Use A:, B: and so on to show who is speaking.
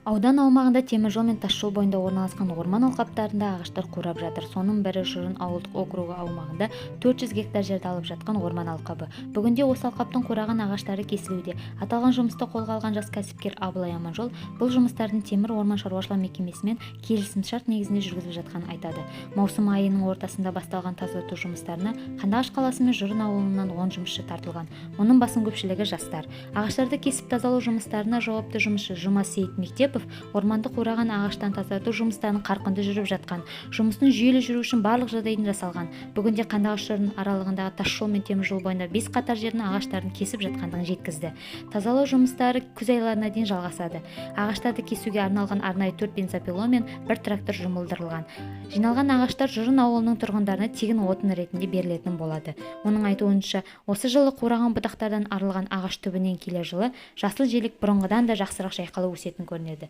A: Аудан аумағында теміржол мен тасжол бойында орналасқан орман алқаптарында ағаштар қурап жатыр. Соның бірі Жұрын ауылдық округі аумағында 400 гектар жерді алып жатқан орман алқабы. Бүгінде осы алқаптың қураған ағаштары кесілуде. Аталған жұмысты қолға алған жас кәсіпкер Абылай Аманжол бұл жұмыстардың Темір орман шаруашылығы мекемесімен келісімшарт негізінде жүргізіліп жатқанын айтады. Маусым айының ортасында басталған тазарту жұмыстарына Қандыағаш қаласы мен Жұрын ауылынан 10 жұмысшы тартылған. Оның басым көпшілігі жастар. Ағаштарды кесіп тазалау жұмыстарына жауапты жұмысшы Жұмасейіт Мектепов орманды қураған ағаштан тазарту жұмыстарының қарқынды жүріп жатқан, жұмыстың жүйелі жүру үшін барлық жағдайдың жасалған. Бүгінде Қандыағаш Жұрын аралығындағы тасжол мен теміржол бойында бес қатар жердің ағаштарын кесіп жатқандығын жеткізді. Тазалау жұмыстары күз айларына дейін жалғасады. Ағаштарды кесуге арналған арнайы төрт бензопила мен бір трактор жұмылдырылған. Жиналған ағаштар Жұрын ауылының тұрғындарына тегін отын ретінде берілетін болады. Оның айтуынша, осы жылы қураған бұтақтардан арылған ағаш түбінен келер жылы жасыл желек бұрынғыдан да жақсырақ жайқалып өсетін көрінеді.